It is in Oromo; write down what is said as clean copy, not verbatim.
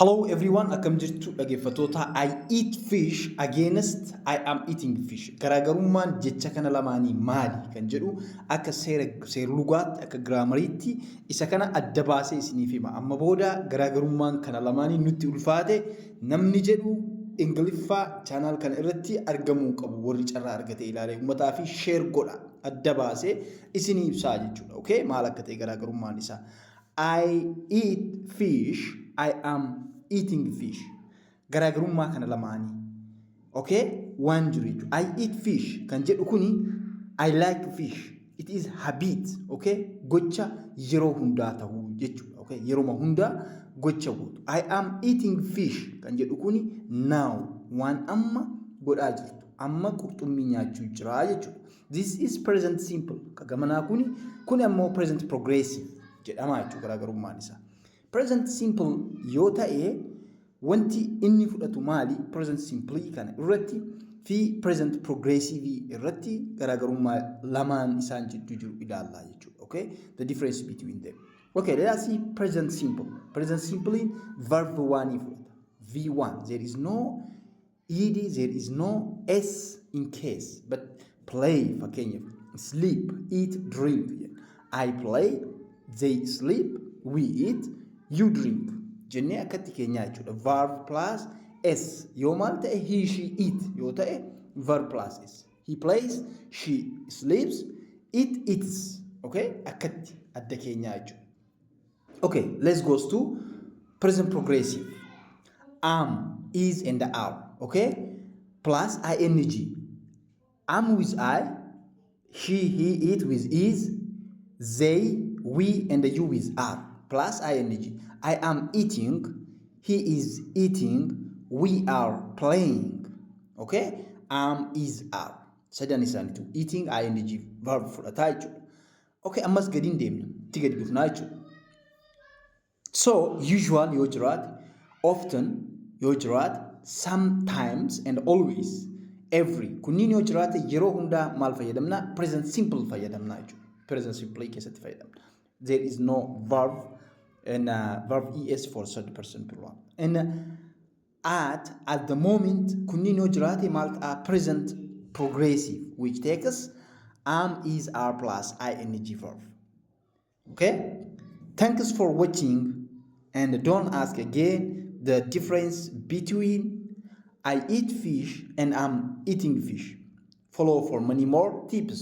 Hello everyone, akkam jirtu dhaggeeffattoota? I eat fish against I am eating fish. Garaagarummaan jecha kana lamaanii maali kan jedhu akka seera seerlugaatti, akka giraamariitti isa kana adda baasee isiniif hima. Amma booda garaagarummaan kana lamaanii nutti ulfaate namni jedhu Ingiliffaa channel kana irratti argamuu qabu. Warri carraa argate ilaalee uummataa fi share godha, adda baasee isinii ibsaa jechuudha. Okay, maal akka ta'e garaagarummaan isaa. I eat fish, I am eating fish. Garaagarummaa kana lamaanii. Okay, waan jiru jechuudha. I eat fish kan jedhu kuni I like fish. It is habit. Okay, gocha yeroo hundaa ta'uu jechuudha. Okay, yeroo hundaa gocha gootu. I am eating fish kan jedhu kuni now, waan amma godhaa jirtu. Amma qurxummii nyaachuu jira jechuudha. This is present simple. Ka gamanaa kuni ammoo present progressive jedhama jechuudha garaagarummaan isaa. Present simple yoo ta'e wanti inni fudhatu maali? Present simple kana irratti fi present progressive irratti garaagarummaa lamaan isaan jidduu jiru ilaallaa jechuudha. Okay? The difference between them. Okay, let us see present simple. Present simple verb 1 fudhata. V1. There is no ed, there is no s in case, but play fakkeenyaaf, sleep, eat, drink. I play, they sleep, we eat, you drink jennee akkatti keenyaa jechuudha. Verb plus s yoo maal ta'e, he, she, it yoo ta'e, verb plus s. He plays, she sleeps, it eats. Okay, akkatti adda keenyaa jechuudha. Okay, let's go to present progressive. Am, is and are. Okay, plus ing. Am with I, she, he, it with is, they, we and you with are, plus ing. I am eating, he is eating, we are playing. Okay, am, is, are sadan isaaniitu eating, ing verb fudhataa jechuudha. Okay, ammas gadi hin deemna, itti gadi dhufnaa jechuudha. So usual yoo jiraate, often yoo jiraate, sometimes and always, every kunniin yoo jiraate, yeroo hundaa maal fayyadamna? Present simple fayyadamna jechuudha. Present simple keessatti fayyadamna. There is no verb and verb es for third person plural. And at the moment kunniin yoo jiraate maal ta'a? Present progressive, which takes am, is, are plus ing verb. Okay, thanks for watching and don't ask again the difference between I eat fish and I'm eating fish. Follow for many more tips.